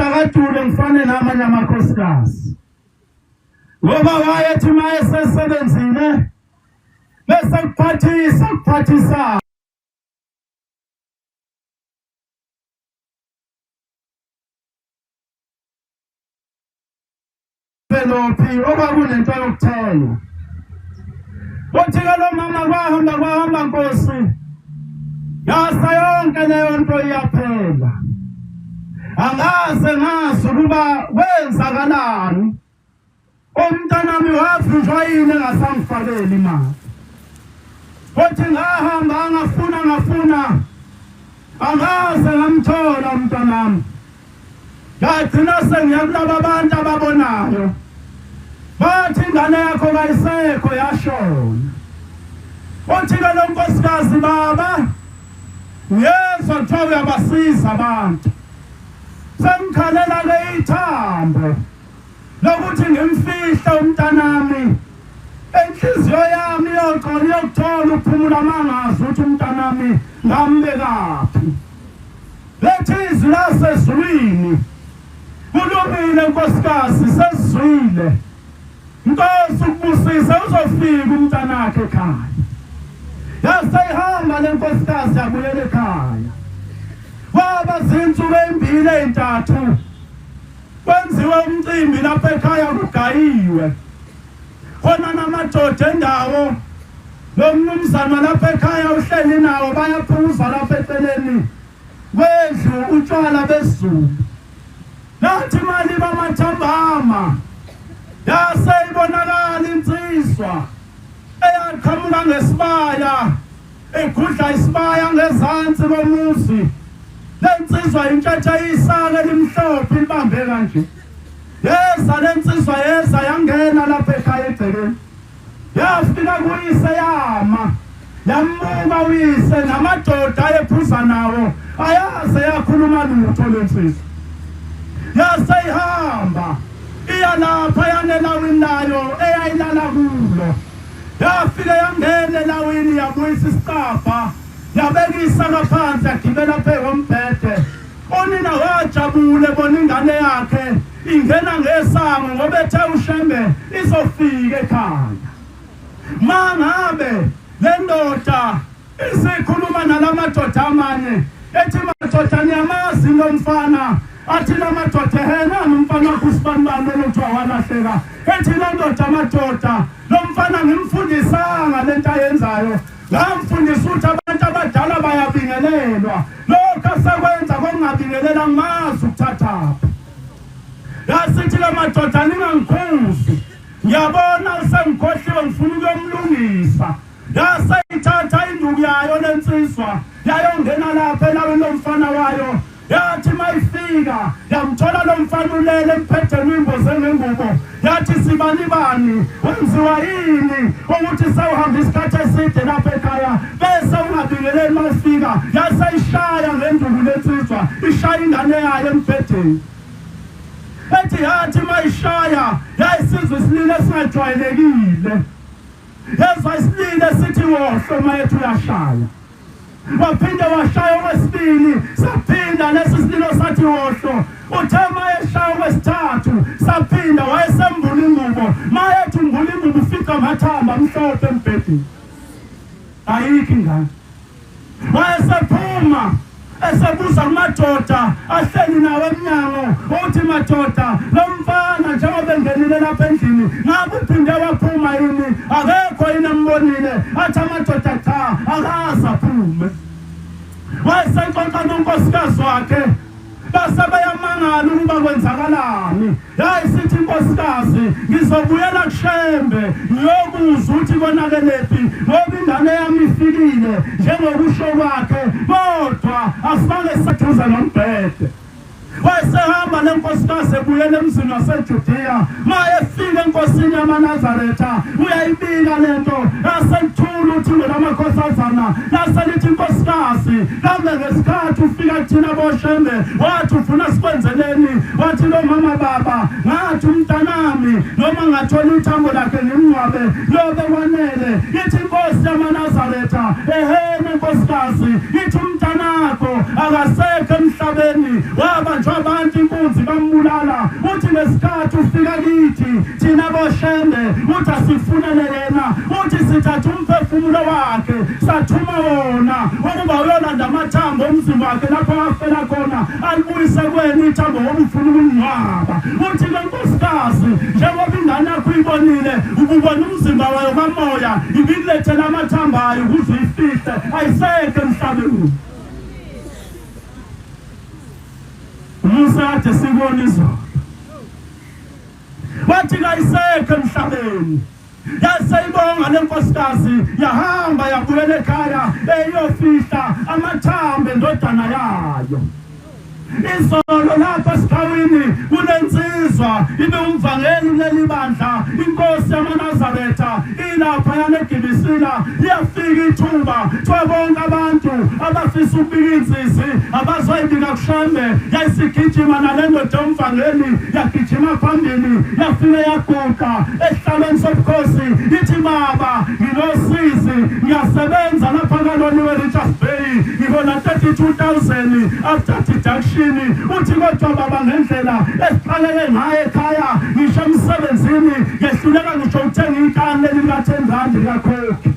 Ngigakadule ngifane namanye amakhosikazi. Ngoba wayethi uma esesebenzile bese kuphathisa kuphathisa Pelophi okwakunento yokuthenga. Uthi-ke lo mama kwahamba kwahamba nkosi yasa yonke leyo nto iyaphela. Angaze ngazi ukuba kwenzakalani. Umntanami wavinjwa yini engasangifakeli imali. Uthi ngahamba ngafuna ngafuna angaze ngamthola umntanami. Ngagcina sengiya kulaba bantu ababonayo. Bathi ingane yakho kayisekho yashona. Uthi-ke lo nkosikazi baba ngiyezwa kuthiwa uyabasiza abantu. Sengikhalela-ke ithambo lokuthi ngimfihle umntanami. Enhliziyo yami iyoxola iyokuthola ukuphumula mangazi ukuthi umntanami ngambekaphi. Lethi izwi lasezulwini. Kulungile nkosikazi sesizwile. Nkosi ukubusise uzofika umntanakhe ekhaya. Yase ihamba le nkosikazi yabuyela ekhaya. Kwaba zinsuku ezimbili ezintathu. Kwenziwe umcimbi lapha ekhaya kugayiwe. Khona namadoda endawo lo mnumzana lapha ekhaya uhleli nawo bayaphuza lapha eceleni kwendlu utshwala besizulu nathi imali bamathambama yase ibonakala insizwa eyaqhamuka ngesibaya egudla isibaya ngezansi komuzi le nsizwa intshatsha isaka elimhlophe ilibambe kanje yeza le nsizwa yeza yangena lapha ekhaya egcekeni Yafika kuyise yama yambuka uyise namadoda ayephuza nawo ayaze yakhuluma lutho lensizwa yase ihamba iya lapha yanelawini layo eyayilala kulo yafike yangena elawini yabuyisa isicabha yabeka isaka phansi yagibela phezu kombhede Unina wajabula ebona ingane yakhe ingena ngesango ngoba ethe uShembe izofika ekhaya. Mangabe le ndoda isikhuluma nalamadoda amanye ethi madoda niyamazi lo mfana athi la madoda ehena nomfana wakho usibanibani lolo kuthiwa walahleka ethi le ndoda madoda lo mfana ngimfundisanga le nto ayenzayo Ngamfundisa ukuthi abantu abadala bayabingelelwa. Lokho asekwenza kokungabingelela ngimazi ukuthathaphi. Yasithi la madoda ningangikhuzi. Ngiyabona usengikhohliwe ngifuna ukuyomlungisa. Yase ithatha induku yayo lensizwa yayongena lapha elawini lomfana wayo Yathi mayifika yamthola lo mfana ulele emphetheni uyimboze ngengubo. Yathi sibani bani wenziwa yini ukuthi sewuhamba isikhathi eside lapha ekhaya bese ungabingeleli mawufika. Yase ishaya ngenduku lensizwa ishaya ingane yayo embhedeni. Ethi yathi mayishaya yayisizwa isililo esingajwayelekile. Yezwa isililo esithi wohlo mayethu uyashaya. Waphinde washaya okwesibili, saphinda lesi sililo sathi wohlo. Uthe mayeshaya okwesithathu, saphinda wayesembula ingubo. Mayethi umbula ingubo ufica amathamba amhlophe embhedeni. Ayikho ingane. Wayesephuma esebuza kumadoda ahleli nawo emnyango uthi madoda lo mfana njengoba engenile lapha endlini ngabe uphinde waphuma yini akekho yini embonile athi amadoda cha akaze aphume wayesexoxa nonkosikazi wakhe base beyamangala ukuba kwenzakalani Yayisithi inkosikazi ngizobuyela kuShembe ngiyobuza ukuthi konakelephi ngoba ingane yami ifikile njengokusho kwakhe kodwa asibange saduze nombhede. Wayesehamba le nkosikazi ebuyela emzini waseJudiya ma efika enkosini yamaNazaretha uyayibika le nto yaselithula uthingo lamakhosazana laselithi inkosikazi kambe ngesikhathi ufika kuthina boshembe wathi ufuna sikwenzeleni wathi lo mama baba ngathi umntanami noma ngathola ithambo lakhe ngimngcwabe lobe kwanele ithi inkosi yamanazaretha ehene nkosikazi ithi umntanakho akasekho emhlabeni wabanjwa abantu inkunzi. bambulala. Uthi ngesikhathi ufika kithi thina boShembe, uthi asifunele yena, uthi sithatha umphefumulo wakhe sathuma wona ukuba uyolanda amathambo omzimba wakhe lapho afela khona, alibuyise kwenu ithambo ngoba ufuna ukungcwaba. Uthi le nkosikazi, njengoba ingane yakho uyibonile, ububona umzimba wayo kamoya, ibikulethela amathambo ayo ukuze uyifihle, ayisekho emhlabeni. Umusa kade sikubona izolo, wathi kayisekho emhlabeni. Yaseyibonga le nkosikazi, yahamba yabuyela ekhaya eyofihla amathambo endodana yayo. Izolo lapha esikhawini kunensizwa ibe umvangeli kuleli bandla, inkosi yamaNazaretha ilapha yanegibisila. Liyafika ithuba, kuthiwa bonke abantu abafisa ukubika insizi abazoyibika kuShembe. Yayisigijima nale ndoda yomvangeli, yagijima phambili, yafike yaguqa esihlalweni sobukhosi, ithi, baba nginosizi, ngiyasebenza lapha kaloliwe Richards Bay, ngibona 32,000 after deduction. Uthi kodwa baba, ngendlela esiqaleke ngayo ekhaya, ngisho emsebenzini ngehluleka ngisho ukuthenga ikani leli lika-10 rand likaCoke.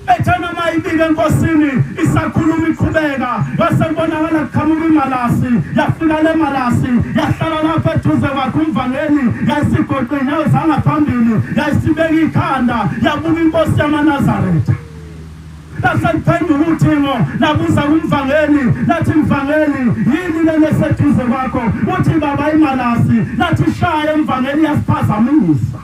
Ethena uma ibika enkosini, isakhuluma iqhubeka, kwase kubonakala kuqhamuka imalasi. Yafika le malasi, yahlala lapha eduze kwakhe umvangeli, yayisigoqa iy'nyawo zangaphambili, yayisibeka ikhanda, yabuka inkosi yamaNazaretha. Laseliphenduka uthingo, labuza kumvangeli, lathi, mvangeli, yini lena eseduze kwakho? Uthi, baba, imalasi. Lathi, shaya emvangeli, yasiphazamisa.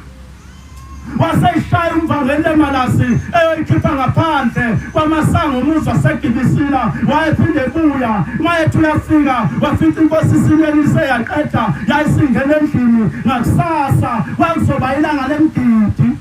Waseyishaya umvangeli lemalasi, eyoyikhipha ngaphandle kwamasango umuzi wasegibisila. Wayephinde ebuya, wayethi uyafika, wafica inkosi isinelise yaqeda, yayisingena endlini. Ngakusasa kwakuzoba ilanga lemgidi.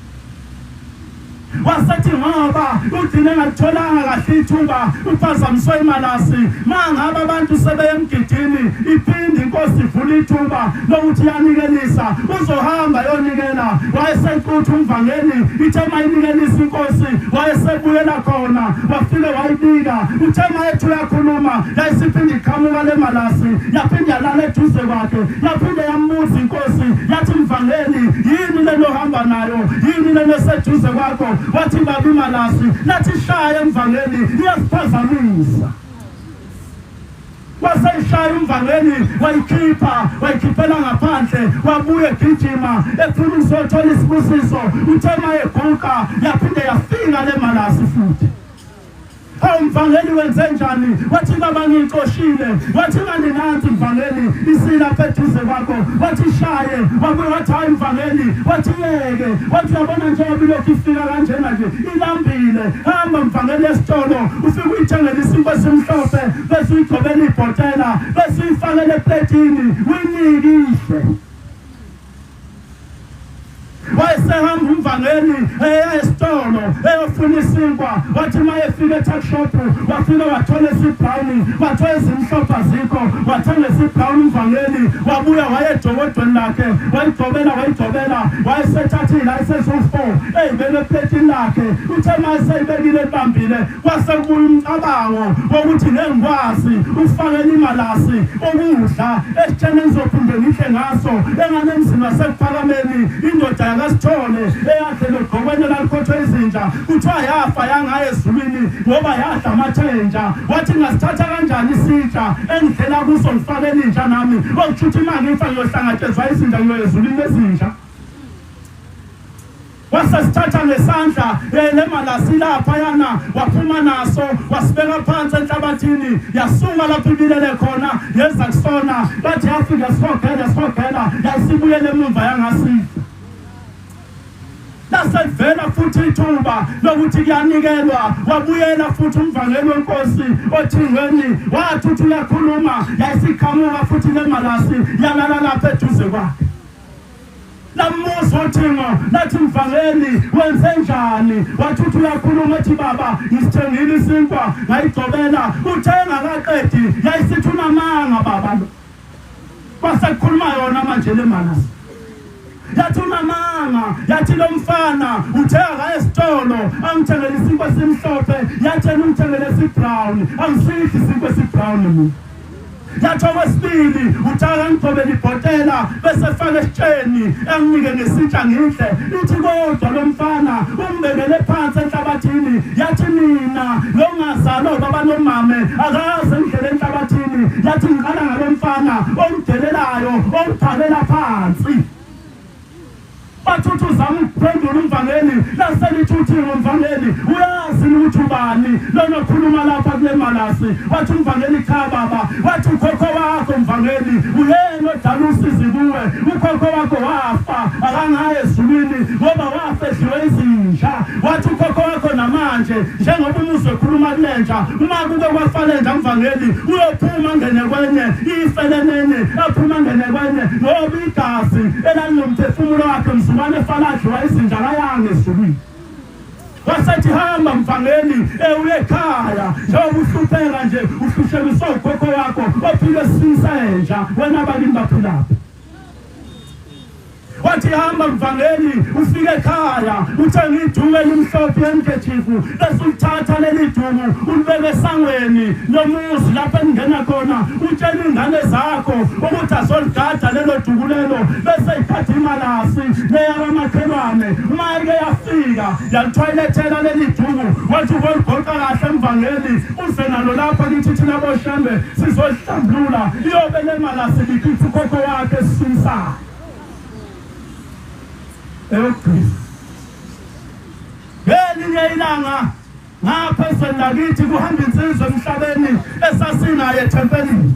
Wasethi ngoba ugcine engatholanga kahle ithuba, uphazamiswe imalasi, mangabe abantu sebeye emgidini, iphinde inkosi ivula ithuba lokuthi iyanikelisa, uzohamba yonikela. Wayesecutha umvangeli, ithe mayinikelisa inkosi, wayesebuyela khona, wafike wayibika. Uthe mayethi uyakhuluma, yayisiphinde iqhamuka le malasi, yaphinde yalala eduze kwakhe, yaphinde yambuza inkosi, yathi, mvangeli, yini lento ohamba nayo? Yini lento eseduze kwakho? Wathi, baba, imalasi. Lathi, shaya emvangeli, iyasiphazamisa. Waseyishaya umvangeli, wayikhipha, wayikhiphela ngaphandle. Wabuya egijima efuna ukuzothola isibusiso. Uthe mayeguqa, yaphinde yafika le malasi futhi. Hawu mvangeli, wenze njani? Wathi, baba, ngiyicoshile. Wathi, ngani nansi mvangeli, isilapha eduze kwakho. Wathi, shaye. Wabuye wathi, hayi mvangeli. Wathi, yeke. Wathi, uyabona njengoba ilokhu ifika kanjena nje, ilambile. Hamba mvangeli esitolo, ufike uyithengele isinkwa esimhlophe, bese uyigcobela ibhotela, bese uyifakele epletini, uyinike idle. Wayesehamba umvangeli eya esitolo eyofuna isinkwa. Wathi uma efika e-tuck shop, wafika wathola esibrown, wathola ezimhlophe azikho, wathenga esibrown umvangeli. Wabuya waye ejokodweni lakhe, wayigcobela, wayigcobela, wayesethathile ayisezu-four eyibeke epletini lakhe. Uthe uma eseyibekile ebambile, kwase kubuya umcabango wokuthi ngeke ngikwazi ukufakela imalasi ukudla esitsheni engizophinde ngihle ngaso engane emzini waseKuphakameni. Indoda yakaSithole eyadle logqokweni elalikhothwe izinja, kuthiwa yafa yangaye ezulwini ngoba yadla amathenja. Wathi, ngingasithatha kanjani isitsha engidlela kuso ngifakele inja nami? Okusho ukuthi uma ngifa ngiyohlangatshezwa izinja, ngiyoya ezulwini lezinja. Wasesithatha ngesandla le malasi laphayana, waphuma naso, wasibeka phansi enhlabathini. Yasuka lapho ibilele khona, yeza kusona. Bathi yafika sihogela, sihogela, yayisibuyele emuva yangasidla. Laselivela futhi ithuba lokuthi kuyanikelwa. Wabuyela futhi umvangeli wenkosi othingweni, wathi uthi uyakhuluma, yayisiqhamuka futhi le malasi, yalala lapha eduze kwakhe. Lambuza uthingo, lathi, mvangeli, wenze njani? Wathi uthi uyakhuluma, ethi, baba, ngisithengile isinkwa, ngayigcobela. Uthe engakaqedi, yayisithi, unamanga baba lo. Kwasekukhuluma yona manje le malasi, yathi, unamanga. Yathi, lo mfana uthe akaye esitolo angithengele isinkwa esimhlophe, yathi yena ungithengele esibrown. Angisidli isinkwa esibrown mina. Yathi okwesibili uthi akangigcobele ibhotela bese efaka esitsheni anginike ngesitsha ngidle. Ithi kodwa lo mfana ungibekele phansi enhlabathini. Yathi mina lo ngazalwa ubaba nomame akaze ngidlele enhlabathini. Yathi ngiqala ngalo mfana ongidelelayo ongiphakela phansi. Bathi uthi uzama ukuphendula umvangeli laselithi uthi ngumvangeli uyazi ukuthi ubani lona okhuluma lapha kule malasi. Wathi umvangeli cha baba, wathi ukhokho wakho mvangeli uyena odala usizi kuwe. Ukhokho wakho wafa akangaye ezulwini ngoba wafa edliwe izinja. Wathi ukhokho wakho namanje njengoba umuzwe ekhuluma kulenja uma kuke kwafa lenja mvangeli uyophuma ngene kwenye ife lenene aphuma ngene kwenye ngoba igazi elalinomphefumulo wakhe mzukwane efana adliwa izinja akayanga ezulwini. Wasethi hamba mvangeli ewuye ekhaya njengoba uhlupheka nje uhlushekiswa ukhokho wakho ophile esiswini senja wena abalimi baphilaphi. Wathi hamba mvangeli ufike ekhaya uthenge iduku elimhlophe ihandkerchief bese ulithatha leli duku ulibeke esangweni lomuzi lapho eningena khona utshele ingane zakho ukuthi azoligada lelo duku lelo bese iphatha imalasi leyakamakhelwane uma ike yafika yalithwayilethela leli duku wathi uboligoqa kahle mvangeli uze nalo lapha kithi thina boshembe sizohlambulula iyobe lemalasi likhipha ukhokho wakhe esiswini sakhe. Eyokugcina ngelinye ilanga ngapha ezweni lakithi kuhamba insizwa emhlabeni esasinayo ethempelini.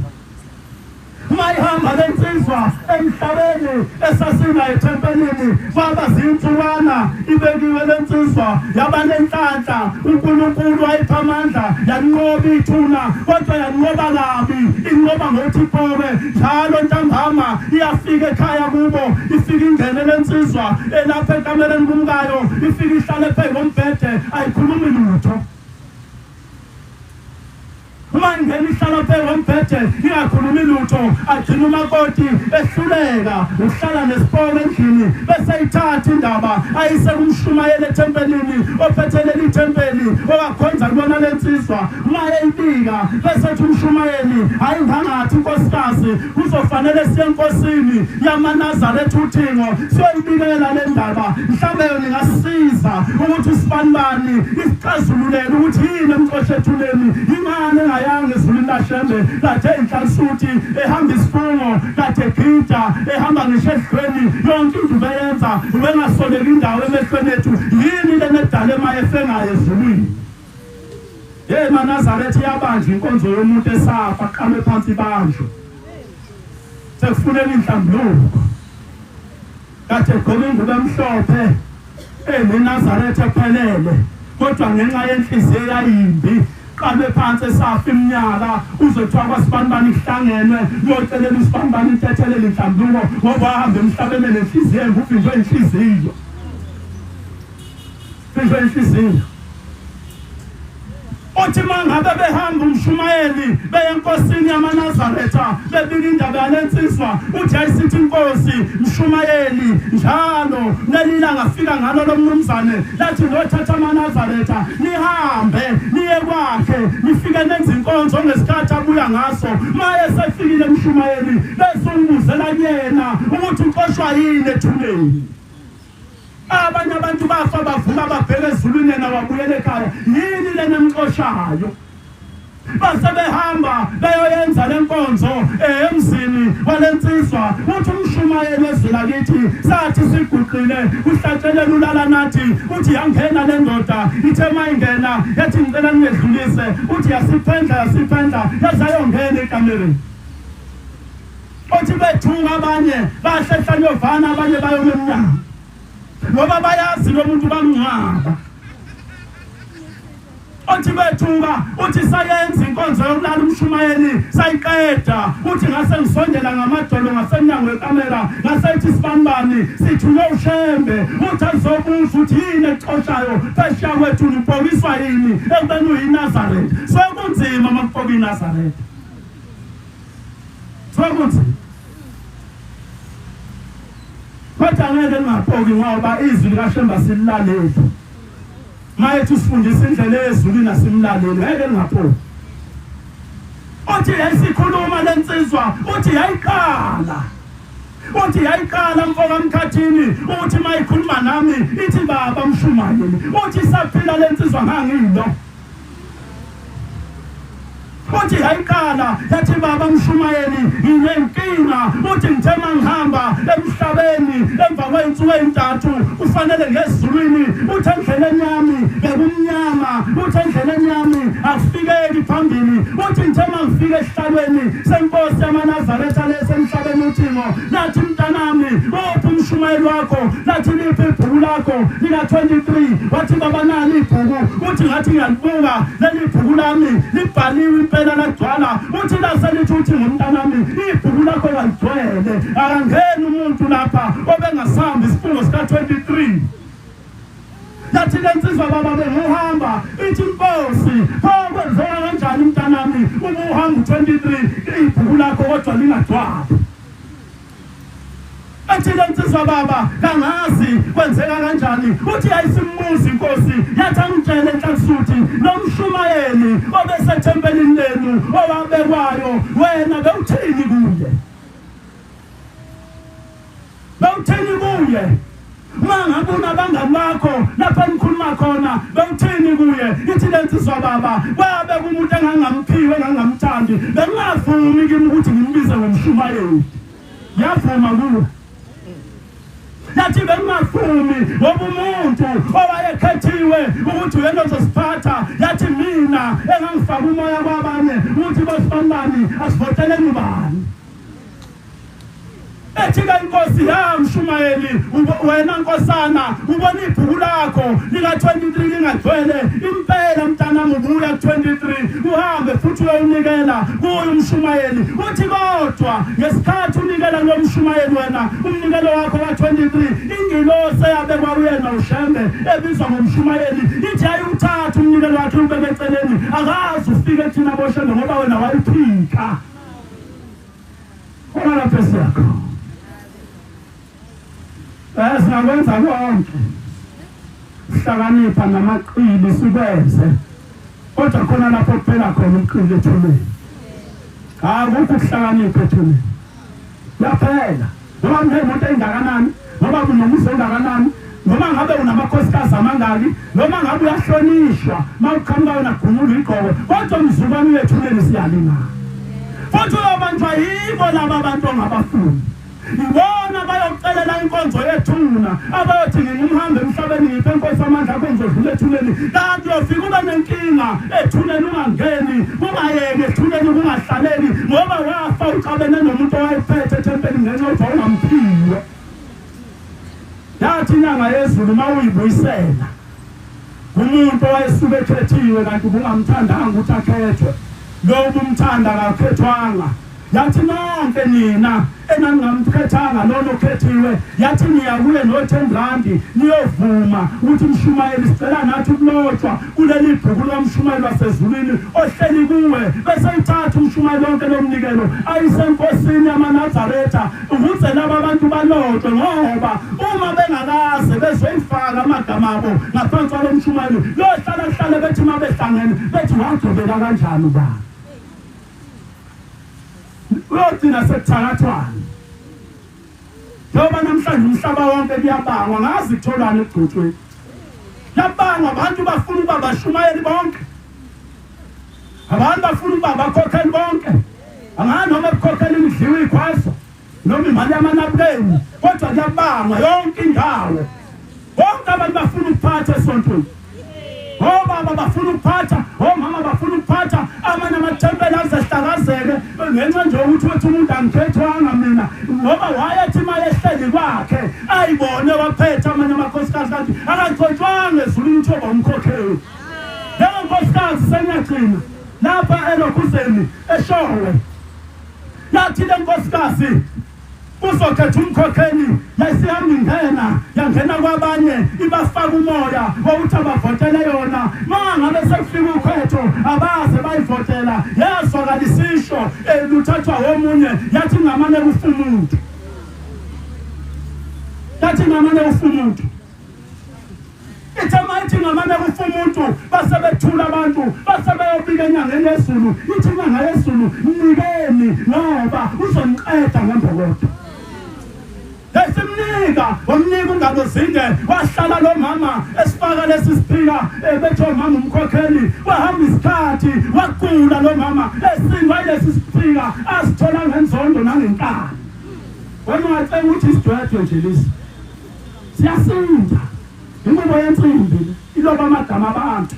Uma ihamba le nsizwa emhlabeni esasinayo ethempelini kwaba zinsukwana ibekiwe le nsizwa yaba nenhlanhla uNkulunkulu wayipha amandla yanqoba ithuna kodwa yanqoba kabi inqoba ngokuthi ipoke njalo ntambama iyafika ekhaya kubo ifike ingene lensizwa elapha ekamereni kumkayo ifike ihlale phezu kombhede ayikhulumi lutho. Uma ingena ihlala phezu kombhede ingakhulumi lutho agcina umakoti ehluleka ukuhlala nesipoko endlini bese ithatha indaba ayise kumshumayeli ethempelini ophethe leli thempeli owakhonza kubona le nsizwa. Uma eyibika bese ethi umshumayeli hayi ngangathi unkosikazi kuzofanele siye enkosini yamaNazaretha uThingo siyoyibikela le ndaba mhlawumbe yona ingasiza ukuthi usibanibani isixazululele ukuthi yini emxoshe ethuneni ingane engayanga ezulwini lashembe kade inhlansuthi ehamba isifungo kade egida ehamba ngisho edlweni yonke into ubeyenza ubengasoleki indawo emehlweni ethu yini lena edala emayefe ngayo ezulwini. Hey maNazaretha iyabanjwa inkonzo yomuntu esafa aqalwe phansi ibanjwe. Sekufuneka inhlambuluko. Kade egqoka ingubo emhlophe eneNazaretha ephelele kodwa ngenxa yenhliziyo eyayimbi qalwe phansi esafa iminyaka uzothiwa kwasibanibani kuhlangenwe kuyocelela usibanibani intethelelo inhlambuluko ngoba wahamba emhlabeni nenhliziyo embi uvinjwe inhliziyo. Cishe inhliziyo. Uthi mangabe behamba umshumayeli beye enkosini yamaNazaretha bebika indaba yalensizwa uthi ayisithi inkosi mshumayeli njalo leli langa fika ngalo lo mnumzane lathi ngothatha amaNazaretha nihambe niye kwakhe nifike nenze inkonzo ngesikhathi abuya ngaso maye sefikile mshumayeli bese umbuzela kuyena ukuthi uxoshwa yini ethuneni. Abanye abantu bafa bavuka babheka ezulwini yena wabuyela ekhaya. Yini lena emxoshayo? Base behamba beyoyenza le nkonzo emzini walensizwa. Uthi umshumayeli wezwi lakithi sathi siguqile kuhlatshelela ulala nathi uthi yangena le ndoda ithe mayingena yathi ngicela ningedlulise uthi yasiphendla yasiphendla yazayongena ekamereni. Othi bethunga abanye bahlehla nyovana abanye bayoma emnyango ngoba bayazi lo muntu bamngcwaba. Othi bethuka uthi sayenza inkonzo yokulala umshumayeli sayiqeda uthi ngase ngisondela ngamadolo ngasemnyango wekamera ngase ithi sibanibani sithunywe uShembe uthi azobuza ukuthi yini exoshayo phesheya kwethu nipokiswa yini ekubeni uyiNazaretha. Sekunzima uma kupoka iNazaretha. Sekunzima. Kodwa ngeke ningapoki ngoba izwi likaShemba sililaleli. Mayethi usifundisa indlela ezulwini asimlaleli ngeke ningapoki. Uthi yayisikhuluma lensizwa, uthi yayiqala. Uthi yayiqala mfoka Mkhathini uthi mayikhuluma nami ithi baba mshumayeli. Uthi saphila lensizwa ngangilo. Uthi yayiqala yathi baba mshumayeli nginenkinga uthi ngithe mangihamba emhlabeni emva kwey'nsuku ey'ntathu kufanele ngezulwini uthi endleleni yami bekumnyama uthi endleleni yami akufikeki phambili uthi ngithe mangifika esihlalweni senkosi yamaNazaretha lesemhlabeni uthingo lathi mntanami uphi umshumayeli wakho lathi liphi ibhuku lakho lika-23 wathi baba nali ibhuku uthi ngathi ngiyalibuka leli bhuku lami libhaliwe impela lagcwala uthi lase lithi uthi ngomntanami ibhuku lakho kaligcwele akangeni umuntu lapha obengasambi isifungo sika-23 Yathi le nsizwa baba benguhamba ithi inkosi pho kwenzeka kanjani mntanami uma uhamba u-23 ibhuku lakho kodwa lingagcwali Ethi le nsizwa baba kangazi kwenzeka kanjani uthi yayisimbuza inkosi yathi angitshele enhlansuthi lo mshumayeli obesethempelini lenu owabekwayo wena bewuthini kuye Bewuthini kuye? Uma ngabe unabangani bakho lapho enikhuluma khona bewuthini kuye? Ithi le nsizwa baba kwabe kumuntu engangamphiwe engangamthandi bengingavumi kimi ukuthi ngimbize ngomshumayeli. Yavuma kuwe. Yathi bengingavumi ngoba umuntu owayekhethiwe ukuthi uyena ozosiphatha yathi mina engangifaka umoya kwabanye ukuthi bosibanibani asivoteleni ubani. Ethi-ke inkosi ya mshumayeli wena nkosana ubona ibhuku lakho lika-23 lingagcwele impela mntanami ubuya ku-23 uhambe futhi uyowunikela kuye umshumayeli uthi kodwa ngesikhathi unikela kulo mshumayeli wena umnikelo wakho ka-23 ingilosi eyabekwa kuyena ushembe ebizwa ngomshumayeli ithi ayiwuthatha umnikelo wakhe ubeke eceleni akaze ufike thina boshembe ngoba wena wayiphika Khona lapho esiyakho. Eh singakwenza konke. Sihlakanipha namaqili sikwenze. Kodwa khona lapho kuphela khona uqili ethuneni. Akukho ukuhlakanipha ethuneni. Yaphela. Noma unemoto engakanani, noma unomuzi ongakanani, noma ngabe unamakhosikazi amangaki, noma ngabe uyahlonishwa, mawuqhamuka wena gumula igqoko, kodwa mzukwane uyethuneni siyalingana. Futhi uyobanjwa yibo laba bantu ongabafuni. Ibona bayocelela inkonzo yethuna abayothi ngingumhambi emhlabeni ngiphe inkosi amandla akho ngizodlula ethuneni kanti uyofika ube nenkinga ethuneni ungangeni ungayeki ethuneni kungahlaleki ngoba wafa uxabene nomuntu owayephethe ethempeli ngenxa yokuthi wawungamphiwe yathi inyanga yezulu uma uyibuyisela umuntu owayesuke ekhethiwe kanti ubungamthandanga ukuthi akhethwe lo ubumthanda akakhethwanga Yathi nonke nina enangingamkhethanga lona okhethiwe, yathi niya kuye no-10 randi niyovuma ukuthi mshumayeli sicela nathi ukulotshwa kuleli bhuku lomshumayeli wasezulwini ohleli kuwe, bese ithatha umshumayeli wonke lo mnikelo ayise enkosini yamaNazaretha ukuze laba bantu balotshwe, ngoba uma bengakaze bezoyifaka amagama abo ngaphansi kwalo mshumayeli yohlala kuhlale bethi uma behlangene bethi wagcobeka kanjani ubani uyogcina sekuthakathwana njengoba namhlanje umhlaba wonke kuyabangwa ngazi kutholani ekugcotshweni kuyabangwa abantu bafuna ukuba bashumayeli bonke abantu bafuna ukuba bakhokheli bonke angani noma ekukhokheleni kudliwa ikhwazo noma imali yamanabukeni kodwa kuyabangwa yonke indawo bonke abantu bafuna ukuphatha esontweni obaba bafuna ukuphatha omama bafuna ukuphatha amanye amathempeli azehlakazeke ngenxa nje yokuthi wethi umuntu angikhethwanga mina ngoba wayethi uma yehleli kwakhe ayibone waphetha amanye amakhosikazi kanti akagcotshwanga ezulwini ukuthi oba umkhokheli leyo nkosikazi sengiyagcina lapha elokhuzeni eshowe Yathi le nkosikazi uzokhetha umkhokheli yayisihamba ingena yangena kwabanye ibafaka umoya wokuthi abavotele yona ma ngabe sekufika ukhetho abaze bayivotela yazwakala isisho eluthathwa womunye yathi ngamane kufa umuntu yathi ngamane kufa umuntu ithe mayithi Ithi ngamane kufa umuntu base bethula abantu base beyobika enyangeni yezulu. Ithi inyanga yezulu mnikeni ngoba uzoniqeda ngembokodo. Esimnika wamnika ungalo zinde wahlala lo mama esifaka lesi siphika eh, bethi omama umkhokheli wahamba isikhathi wagula lo mama esindwa yilesi siphika asithola ngenzondo nangenkani. Wena ungacenga ukuthi isidwedwe nje lesi siyasinda inqubo yensimbi iloba amagama abantu.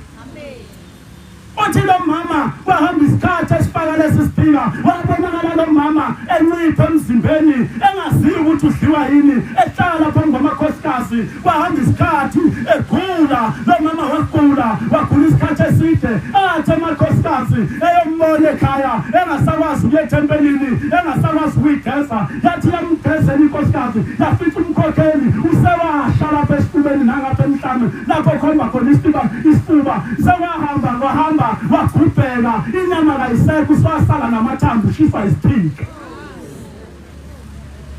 Uthi lo mama kwahamba isikhathi esifaka lesi siphika wabonakala lo mama encipha emzimbeni engaziyo ukuthi udliwa yini ehlala phambi kwamakhosikazi kwahamba isikhathi egula lo mama wagula wagula isikhathi eside athi amakhosikazi eyombona ekhaya engasakwazi ukuya ethempelini engasakwazi ukuyigeza yathi yamgezela inkosikazi yafica umkhokheli usewasha lapha esifubeni nangapha emhlane lapho khomba khona isifuba isifuba sewahamba wahamba wagubheka inyama kayisekho uswasala namathambo ushiswa isiphika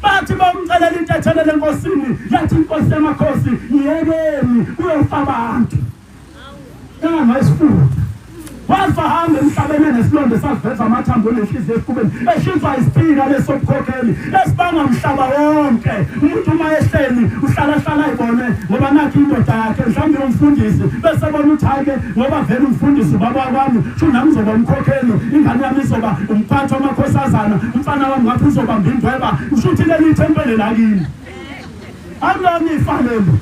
bathi bamcelela intethelelo enkosini yathi inkosi yamakhosi ngiyekeni kuyofa abantu Kama isifuba. Wafa hamba emhlabeni enesilonda esaveza amathambo nenhliziyo esifubeni eshiswa isiphika lesobukhokheli esibanga umhlaba wonke. Umuntu uma ehleli uhlala hlala ayibone ngoba nakho indoda yakhe mhlawumbe umfundisi bese bona ukuthi hayi ke ngoba vele umfundisi ubaba wami sho nami uzoba umkhokheli ingane yami izoba umphathi wamakhosazana umfana wami ngapha uzobamba indweba usho ukuthi leli ithempeli lakini. Akulona ifa leli.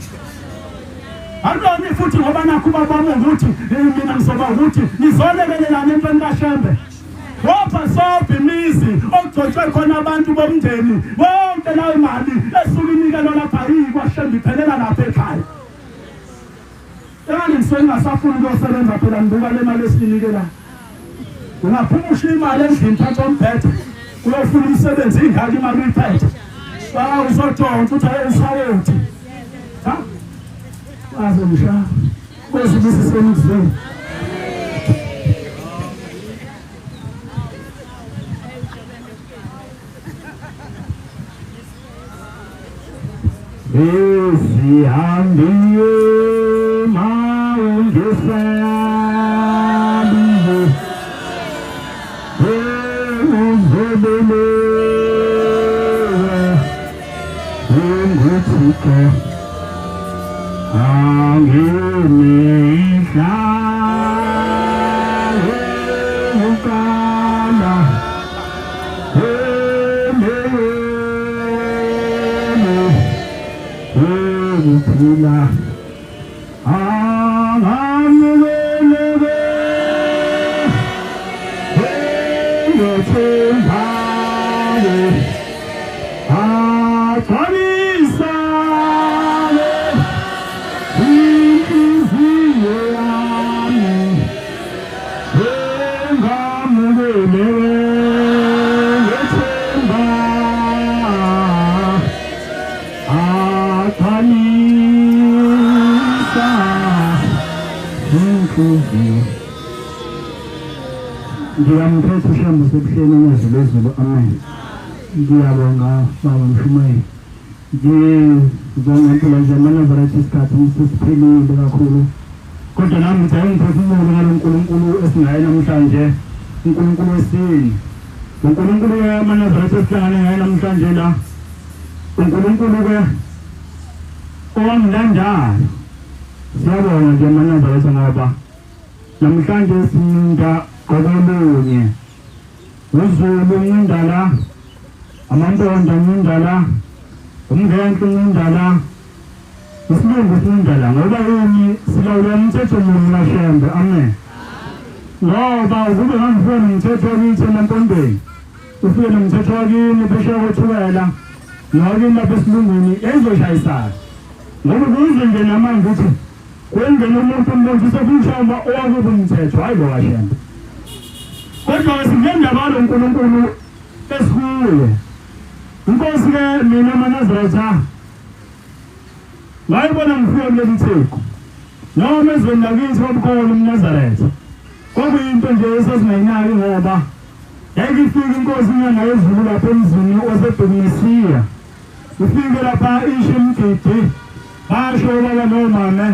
Akulona futhi ngoba nakho ubaba wami ukuthi mina ngizoba ukuthi nizolekelelana entweni kaShembe. Wopha sobha imizi okugcotshwe khona abantu bomndeni bonke layo mali esuke inikelwa lapha kwaShembe iphelela lapha ekhaya. Engani ngisuke ngingasafuni ukuyosebenza phela ngibuka le mali esiyinikelayo. Ungaphuma ushiye imali endlini phansi kombhede uyofuna umsebenzi ingaka imali uyiphethe. Baka usodonsa uthi aye usawoti. Ha? Waze ngisha. Kwezibusiseni kuzweni. Ezihambiyo mawungesabiyo uzobelewa unguThixo angemihla yokuqala Ukuphila angamukeleke engethembayo agcwalisane inhliziyo yami Ngiyamphetha uShembe usebuhleni unyazi lwezulu amen. Ngiyabonga baba Mshumayeli. Ngibonga impela nje amaNazaretha isikhathi sesiphelile kakhulu. Kodwa nami ngithi angiphefumule ngalo Nkulunkulu esingaye namhlanje, uNkulunkulu wesini. UNkulunkulu wamaNazaretha esihlangane ngaye namhlanje la. UNkulunkulu ke owamlandayo. Siyabonga nje amaNazaretha ngoba namhlanje sinda ngokolunye. UZulu uncinda la, amaMpondo ancinda la, uMngenhla uncinda la, isilungu sincinda la ngoba yini silawulwa umthetho munye kaShembe. Amen. Ngoba ukube ngangifika nomthetho wakithi emaMpondweni, ufike nomthetho wakini phesheya koThukela nowakini lapha esilungwini yayizoshayisana ngoba kuze nje namanje ukuthi Kwengena umuntu umuntu usefuna ushaya owakubo umthetho hayi lo kaShembe. Kodwa ke sinendaba lo Nkulunkulu esikuye. Inkosi ke mina maNazaretha ngayibona ngifika kuleli theku. Noma ezweni lakithi kwabukhona umNazaretha. Kwakuyinto nje esasingayinaki ngoba yayike ifike inkosi inyanga yezulu lapha emzini waseBhekimesiya. Ufike lapha isho imigidi basho obaba nomame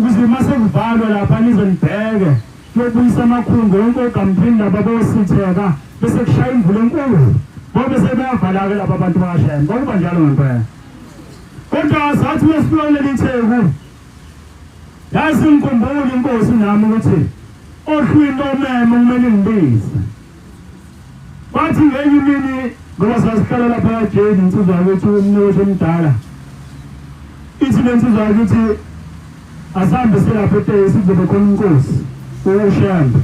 Ukuze uma sekuvalwa lapha nize nibheke kuyobuyisa amakhumbi wonke ogamphini laba bositheka bese kushaya imvula enkulu. Ngoba sebeyavala-ke laba bantu bakashembe. Kwakuba njalo ngempela. Kodwa sathi mesifika kuleli Theku yazi ngikhumbula inkosi nami ukuthi ohlwini lomemo kumele ngibize. Kwathi ngenye imini ngoba sasihlala lapha kaJane insizwa yakithi umnewethu omdala. Ithi le nsizwa yakithi asambe selapha etekisi kuzobe khona inkosi uShembe.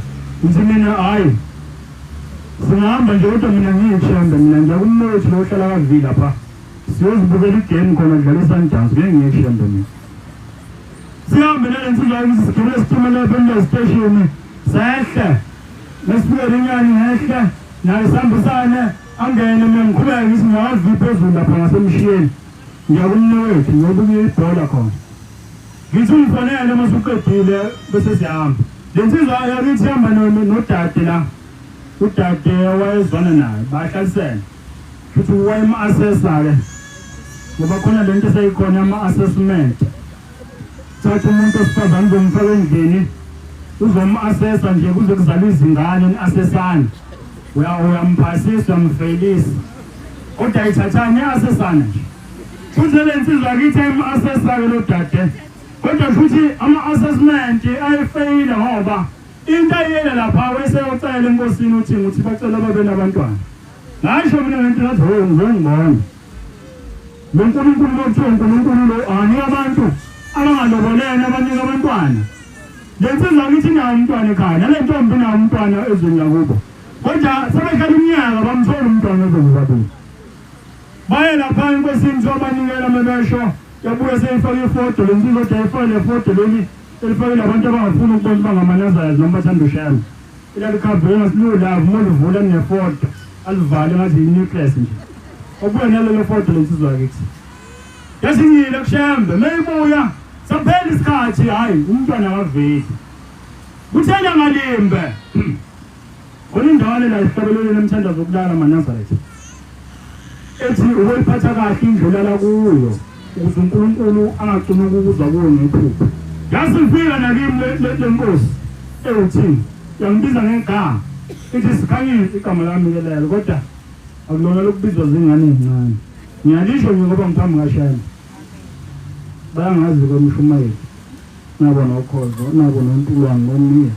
Ngithi mina hhayi singahamba nje kodwa mina ngiyishembe mina ngiya kumnewethu lo ohlala kaVi lapha. Siyozibukela igame khona kudlala iSundowns ngeke ngiye kuShembe mina. Sihambe nale nsizwa yakithi sigibele isitimela lapha station sehle. Mesifika eRinyani ngehle naye sihambisane angene mina ngiqhubeke ngithi ngiyawazi phezulu lapha ngasemshiyeni. Ngiya kumnewethu ngiyobuka ibhola khona. Ngithi ungifonele uma usuqedile bese siyahamba. Le nsizwa yakithi ihamba nodade la. Udade wayezwana naye bahlalisene. Futhi wayem-assessa-ke ngoba khona le nto eseyikhona ama-assessment. Thatha umuntu osifazane uzomfaka endlini uzom-assessa nje kuze kuzalwe izingane ni-assessane. Uyamphasisa uyamfeyilisa. Kodwa ayithathani i-assessana nje. Futhi le nsizwa kithi ayim-assessa-ke lo dade. Kodwa futhi ama-assessment ayefeyila ngoba into ayiyela lapha wayeseyocela enkosini uthi nguthi bacela babe nabantwana. Ngasho mina ngento ngathi ho ngizongibona. Lo Nkulunkulu lo kuthiwa uNkulunkulu lo anike abantu abangalobolene abanika abantwana. Le nsizwa ngithi inawo umntwana ekhaya nale ntombi inawo umntwana ezweni lakubo. Kodwa sebehlala iminyaka bamthola umntwana ezweni lakubo. Baye lapha enkosini kuthiwa banikela mebesho yabuya seyifake ifodo le nsizwa kodwa yayifake le fodo leli elifakele abantu abangafuni ukubona bangamanazarathi noma bathanda uShembe. Ilalikhavela ngasilula uma ulivula kunefodo alivale ngathi yi-necklace nje. Obuya nalelo fodo le nsizwa yakithi. Yasingile kuShembe meyibuya saphela isikhathi hayi umntwana akaveli. Kuthena ngalimbe. Khona indawo la esihlabeleleni emthandazo wokulala amaNazaretha. Ethi ukuyiphatha kahle indlu olala kuyo ukuze uNkulunkulu angagcini ukukuzwa kuwe ngephupho. Yasifika nakimi le nkosi ewuthini yangibiza ngegama ithi sikhanyise igama lami ke lelo kodwa akulona lokubizwa zingane ezincane. Ngiyalisho nje ngoba ngiphambi kaShembe. Bayangazi kwemshumayeli. Nabo nokhozo, nabo nontulwane nomiya.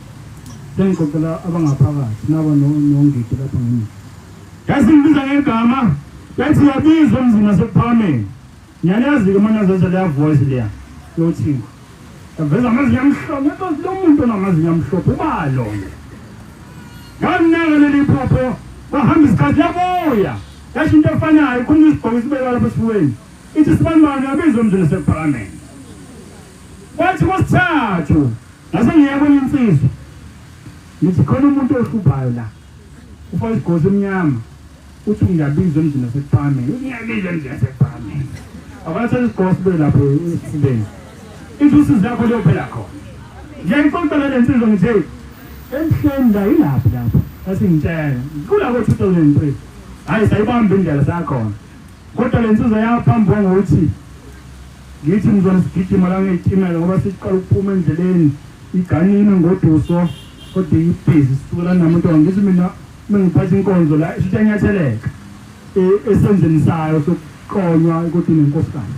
Sengixoxela abangaphakathi, nabo nongidi lapha ngemuva. Yasingibiza ngegama, yathi yabizwa emzini wasekuphakameni. Ngiyalazi-ke manazaretha leya voice leya yothingo. Yaveza amazinyo amhlophe, ngathi lo muntu onamazinyo amhlophe uba lona. Nganginaka leli phupho, kwahamba isikhathi yabuya. Yasho into efanayo, ikhuluma isigqoko isibeka lapha esifubeni. Ithi sibanibani yabizwa emzini wasekuphakameni. Kwathi kwesithathu ngase ngiya kwenye insizwa. Ngithi khona umuntu ohluphayo la. Ufake isigqoko emnyama. Uthi ngiyabizwa emzini wasekuphakameni. Uthi ngiyabizwa emzini wasekuphakameni. Akathatha isigqoko sibe lapho esifubeni. Ithi usizi lakho liyophela khona. Ngiyayixoxela le nsizwa ngithi hey emhleni la ilaphi lapho. Yasingitshela. Kula ko 2003. Hayi sayibamba indlela sakhona. Kodwa le nsizwa yaphambuka ngokuthi ngithi ngizona sigijima la ngey'timela ngoba siqala ukuphuma endleleni iganile ngoduso kodwa ibhizi sisukela namuntu ngithi mina uma ngiphatha inkonzo la isho iyanyatheleka esenzeni sayo sokuqonywa kodwa inenkosikazi.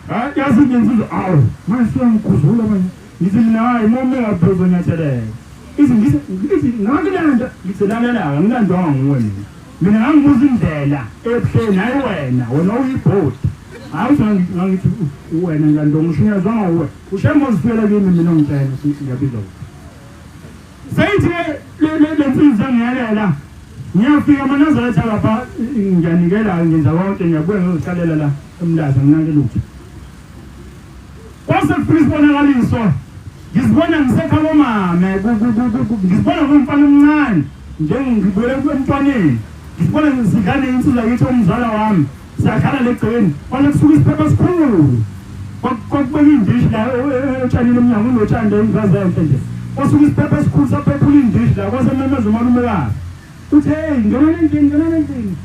Hayi yazi insizwa awu manje siyangiguzula manje. Ngithi mina hayi uma ume lapho uzonyatheleka. Ithi ngithi ngithi ngakulanda ngithi lalela angilandwanga nguwe mina. Mina ngangibuza indlela ebuhleni hayi wena wena uyibhodi. Hayi uthi ngangithi wena ngilandwa ngishunyazwanga uwe. Ushembe uzifikela kimi mina ungitshela ukuthi ngiyabizwa kuphi. Seyithi le nsizwa ngiyalela. Ngiyafika amaNazaretha lapha ngiyanikela ngenza konke ngiyabuya ngizozihlalela la eMlaza nginake lutho. Kwase kufika isibonakaliso ngizibona ngisekhabomame ngizibona ngumfana omncane njengibuyele emntwaneni ngizibona ngizidlala insizwa kithi omzala wami siyadlala legceni kwase kusuka isiphepha esikhulu kwakubeka indishi la otshanini emnyango unotshani la ingazi enhle nje kwasuka isiphepha esikhulu saphephula indishi la kwase memeza umalumekazi uthi hey ngena endlini ngena endlini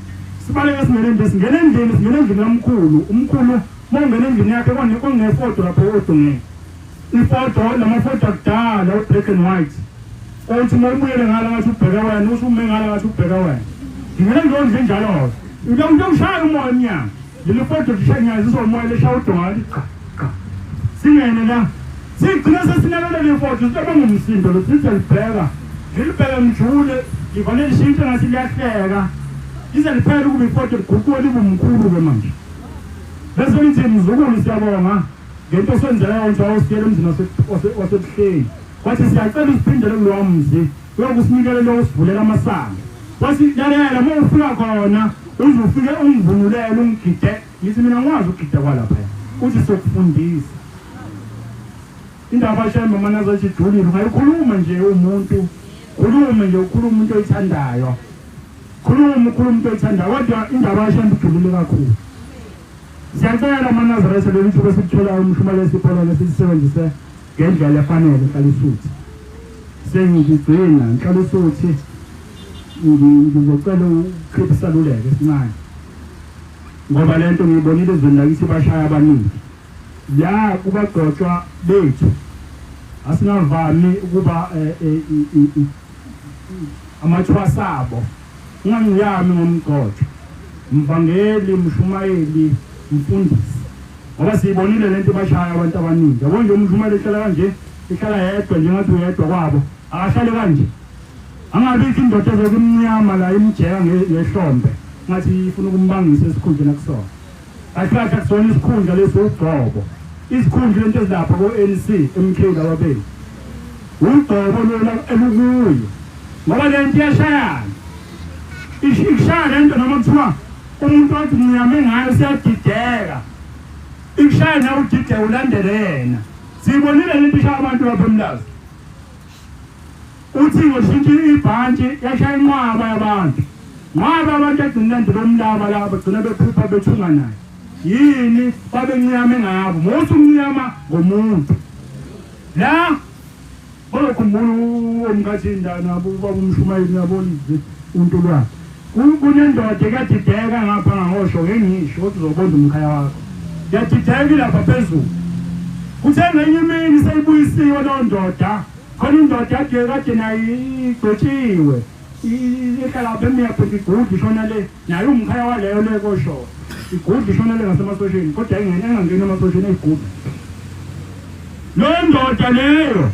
sibaleke singene endlini singene endlini singene endlini kamkhulu umkhulu uma ungena endlini yakhe kwakunefodo lapho odongeni. Ifoto lamafoto akudala u-black and white. Othi uma ubuyele ngala ngathi ubheke wena, uthi ume ngala ngathi ubheke wena. Ngingena kuleyo ndlu enjalo-ke. Uyokushaya umoya emnyango. Leli foto lishaya ngiyazizwa umoya lishaya udonga lithi qa qa. Singene la. Sigcine sesinakekela ifoto, sithi ngumsindo lo sithi siyalibheka. Ngilibheke ngijule, ngivane lishintshe ngathi liyahleka. Lize liphele ukuba ifoto liguquke libe mkhulu-ke manje. Bese lithi mzukulu siyabonga ngento osenzela yona ukuthi wawusiyela emzini waseBuhleni. Wathi siyacela usiphindele kulowa mzi uyokusinikela lo usivulela amasango. Wathi lalela uma ufika khona uze ufike ungivunulele ungigide. Ngithi mina ngikwazi ukugida kwalapha. Uthi sokufundisa. Indaba shembe manazathi ijulile ungayikhuluma nje umuntu. Khuluma nje ukhuluma umuntu oyithandayo. Khuluma ukhuluma umuntu oyithandayo kodwa indaba yashembe ijulile kakhulu. Siyacela amaNazaretha leli thuba esikutholayo umshumayeli esipholele silisebenzise ngendlela efanele Nhlalisuthi. Sengigcina Nhlalisuthi ngizocela ukukhipha isaluleko esincane. Ngoba lento ngiyibonile ezweni lakithi bashaya abaningi. La kubagcotshwa bethu asingavami ukuba eh, eh, amathwasa abo. Ungangiyami ngomgcotshwa. Mvangeli, mshumayeli, mfundisi. Ngoba siyibonile lento ibashaya abantu abaningi. Yabo nje umshumayeli ehlala kanje, ehlala yedwa nje ngathi uyedwa kwabo. Akahlale kanje. Angabikho indoda ezokumnyama la imjeka ngehlombe ngathi ifuna ukumbangisa esikhundleni akusona. Kahle kahle akusona isikhundla lesi ugcobo. Izikhundla lento ezilapha ko-ANC, MK laba benu. Ugcobo lona elukuyo. Ngoba le nto iyashayana. Ikushaya le nto noma kuthiwa umuntu wathi ngincame ngayo siyadideka. Ikushaya nawe udideke ulandele yena. Siyibonile lento ishaya abantu lapha eMlazi. Uthi ngoshintsha ibhantshi yashaya inqwaba yabantu. Nqwaba abantu egcina landela umlaba la bagcina bephupha bethunga naye. Yini babenciyame ngabo. Musa umnyama ngomuntu. La Bazokhumbula uMkathinda nabo ubaba umshumayeli nabo uNtulwane. Kunendoda ekadideka ngapha ngangosho ngeke ngisho ukuthi uzobonda umkhaya wakho. Yadideka lapha phezulu. Kuthe ngenye imini seyibuyisiwe leyo ndoda, khona indoda yade kade nayo igcotshiwe. Ihlala lapha emiyaphi igudla ishona le, nayo umkhaya waleyo le kosho. Igudla ishona le ngasemasosheni kodwa ingene engangeni emasosheni eyigudla. Leyo ndoda leyo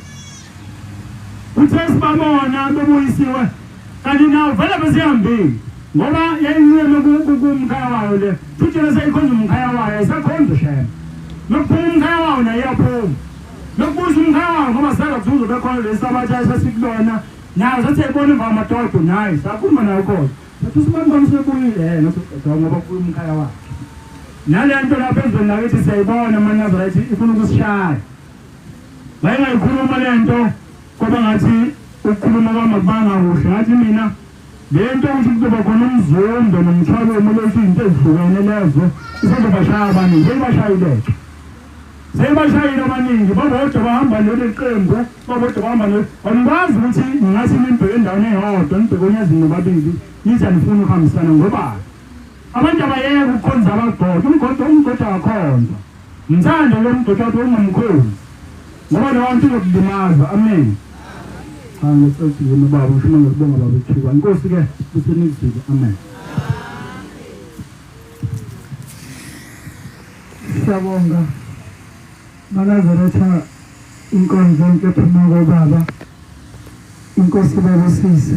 uthe sibabona bebuyisiwe kanti nawo vele besihambile ngoba yayinceme kumkhaya wayo le futhi yena seyikhonza umkhaya wayo ayisakhonza ushema nokuphuma umkhaya wayo naye iyaphuma nokubuyisa umkhaya wayo ngoba saka kuthiwa uzobe khona lesi sabatha esasikulona nayo sathi yayibona imva amadodo naye sakhuluma nayo khona sathi usibani bani usebuyile yena ngoba kubuya umkhaya wakhe nale nto lapha ezweni lakithi siyayibona amaNazaretha ifuna ukusishaya Wayengayikhuluma le nto kwaba ngathi ukukhuluma kwami akubanga kuhle ngathi mina le nto ukuthi kuzoba khona umzondo nomthwalo lezi izinto ezihlukene lezo isazobashaya abaningi seyibashayile-ke seyibashayile abaningi babodwa bahamba leli qembu babodwa bahamba leli angikwazi ukuthi ngingathi nimbheke endaweni eyodwa nibheke onyazini nobabili nithi anifuni ukuhambisana ngobani abantu abayeke ukukhonza abagqoda umgodo umgodo akakhonzwa Mthande lo mdoda wakho ungamkhonzi ngoba leyo nto izokulimaza. Amen. Cha ngicela ukuthi baba ngifuna ngikubonga baba ithuba. Inkosi ke kusenikuzile. Amen. Siyabonga Manazaretha inkonzo enhle ephuma kobaba. Inkosi ibabusise.